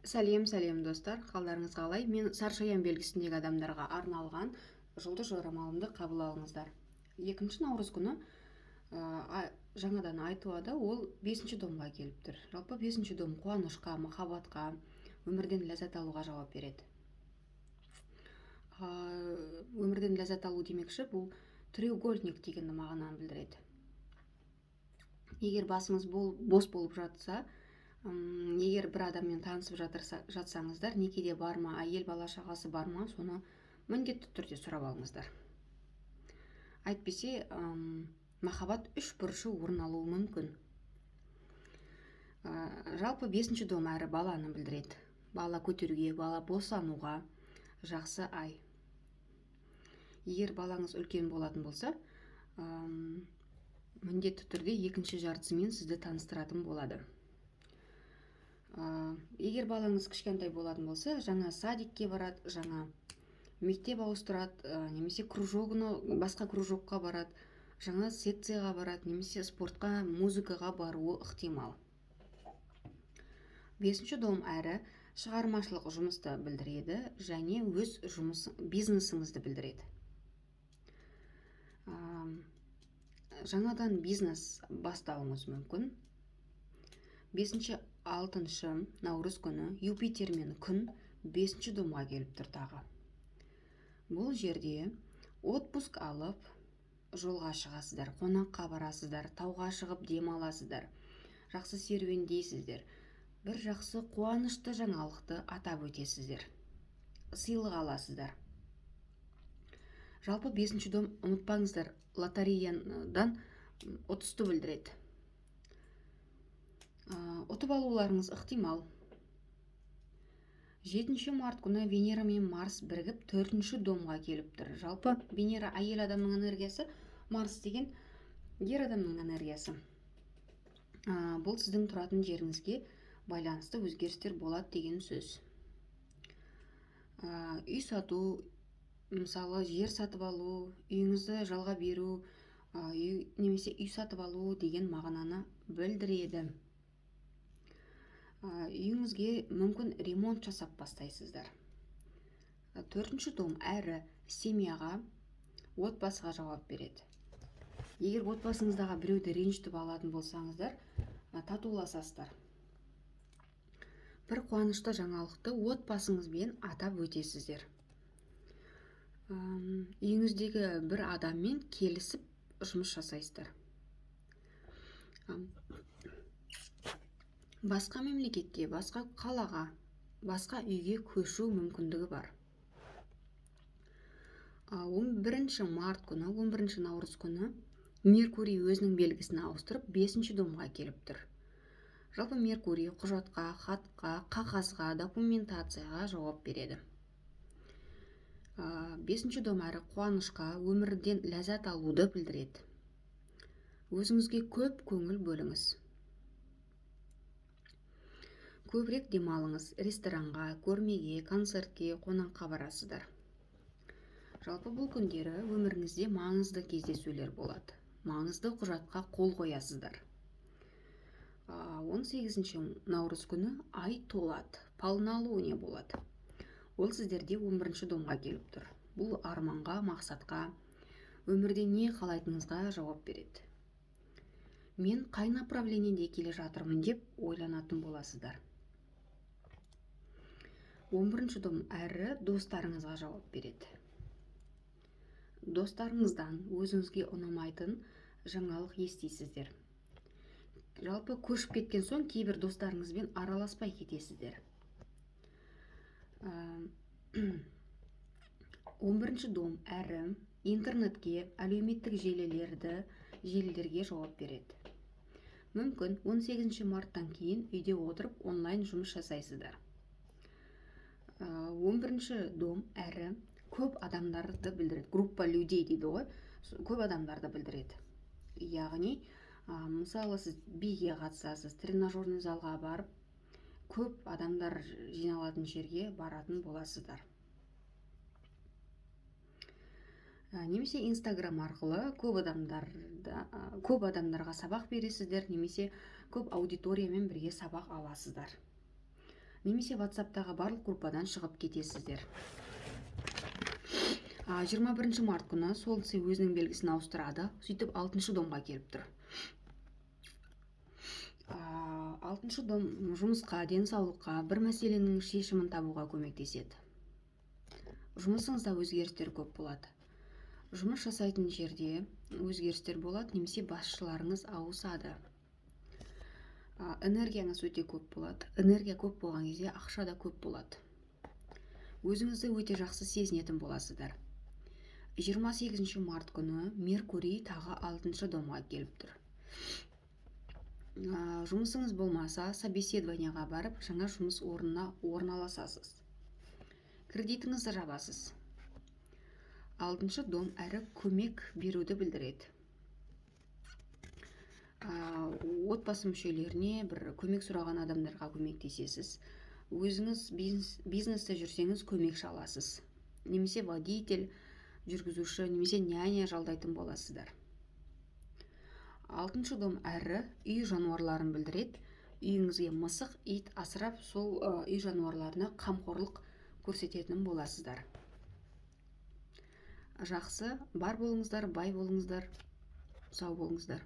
Сәлем, сәлем, достар! Қалдарыңыз қалай? Мен Саршаян белгісіндегі адамдарға арналған жұлдыз жорамалымды қабыл алыңыздар. 2 наурыз күні жаңадан ай туады, ол бесінші домға келіп тұр. Жалпы, бесінші дом қуанышқа, махаббатқа, өмірден ләззат алуға жауап береді. Өмірден ләззат алу демекші, бұл треугольник деген мағынаны білдіреді. Егер басыңыз бос болып жатса, егер бір адаммен танысып жатсаңыздар, некеде бар ма, әйел, бала шағасы бар ма, соны міндетті түрде сұрап алыңыздар. Әйтпесе махаббат үш бұрышы орын алуы мүмкін. Жалпы, бесінші дом әрі баланы білдіреді. Бала көтеруге, бала босануға жақсы ай. Егер балаңыз үлкен болатын болса, міндетті түрде екінші жартысымен сізді таныстыратын болады. Егер балаңыз кішкентай болатын болса, жаңа садикке барады, жаңа мектеп ауыстырады немесе кружогына, басқа кружокқа барады, жаңа секцияға барады немесе спортқа, музыкаға баруы ықтимал. Бесінші дом әрі шығармашылық жұмысты білдіреді және өз жұмыс, бизнесіңізді білдіреді. Жаңадан бизнес бастауыңыз мүмкін. 5-, 6 наурыз күні Юпитер мен Күн бесінші домға келіп тұр тағы. Бұл жерде отпуск алып, жолға шығасыздар, қонаққа барасыздар, тауға шығып демаласыздар, жақсы серуендейсіздер, бір жақсы қуанышты жаңалықты атап өтесіздер, сыйлық аласыздар. Жалпы, бесінші дом, ұмытпаңыздар, лотереядан ұтысты білдіреді. Ұтып алуларыңыз ықтимал. 7 март күні Венера мен Марс бірігіп, төртінші домға келіп тұр. Жалпы, Венера — әйел адамның энергиясы, Марс деген ер адамның энергиясы. Бұл сіздің тұратын жеріңізге байланысты өзгерістер болады деген сөз. Үй сату, мысалы, жер сатып алу, үйіңізді жалға беру, үй немесе үй сатып алу деген мағынаны білдіреді. Үйіңізге мүмкін ремонт жасап бастайсыздар. Төртінші дом әрі семьяға, отбасыға жауап береді. Егер отбасыңыздағы біреуді ренжітіп алатын болсаңыздар, татуласасыздар, бір қуанышты жаңалықты отбасыңызбен атап өтесіздер. Үйіңіздегі бір адаммен келісіп жұмыс жасайсыздар. Басқа мемлекетке, басқа қалаға, басқа үйге көшу мүмкіндігі бар. 11 март күні, 11 наурыз күні Меркурий өзінің белгісін ауыстырып, бесінші домға келіп тұр. Жалпы, Меркурий құжатқа, хатқа, қағазға, документацияға жауап береді. Бесінші дом әрі қуанышқа, өмірден ләззат алуды білдіреді. Өзіңізге көп көңіл бөліңіз, көбірек демалыңыз, ресторанға, көрмеге, концертке, қонаққа барасыздар. Жалпы, бұл күндері өміріңізде маңызды кездесулер болады, маңызды құжатқа қол қоясыздар. 18 наурыз күні ай толады, полнолуние болады. Ол сіздерде 11 домға келіп тұр. Бұл арманға, мақсатқа, өмірде не қалайтыныңызға жауап береді. Мен қай направлениеде келе жатырмын деп ойланатын боласыздар. 11 дом әрі достарыңызға жауап береді. Достарыңыздан өзіңізге ұнамайтын жаңалық естисіздер. Жалпы, көшіп кеткен соң кейбір достарыңызбен араласпай кетесіздер. 11 дом әрі интернетке, әлеуметтік желілерге жауап береді. Мүмкін, 18 марттан кейін үйде отырып онлайн жұмыс жасайсыздар. 11 дом әрі көп адамдарды білдіреді, группа людей дейді ғой, көп адамдарды білдіреді. Яғни, мысалы, сіз биге қатысасыз, тренажерный залға барып, көп адамдар жиналатын жерге баратын боласыздар. Немесе Инстаграм арқылы көп адамдарға сабақ бересіздер немесе көп аудиториямен бірге сабақ аласыздар. Немесе WhatsAppтағы барлық группадан шығып кетесіздер. 21 март күні Солнце өзінің белгісін ауыстырады, сөйтіп алтыншы домға келіп тұр. Алтыншы дом жұмысқа, денсаулыққа, бір мәселенің шешімін табуға көмектеседі. Жұмысыңызда өзгерістер көп болады. Жұмыс жасайтын жерде өзгерістер болады немесе басшыларыңыз ауысады. Энергияңыз өте көп болады. Энергия көп болған кезде ақша да көп болады. Өзіңізді өте жақсы сезінетін боласыздар. 28 март күні Меркурий тағы алтыншы домға келіп тұр. Жұмысыңыз болмаса, собеседование ға барып, жаңа жұмыс орнына орналасасыз, кредитіңізді жабасыз. Алтыншы дом әрі көмек беруді білдіреді. Отбасы мүшелеріне, бір көмек сұраған адамдарға көмектесесіз. Өзіңіз бизнесте жүрсеңіз, көмекші аласыз немесе водитель, жүргізуші немесе няня жалдайтын боласыздар. Алтыншы дом әрі үй жануарларын білдіреді. Үйіңізге мысық, ит асырап, сол үй жануарларына қамқорлық көрсететін боласыздар. Жақсы, бар болыңыздар, бай болыңыздар, сау болыңыздар.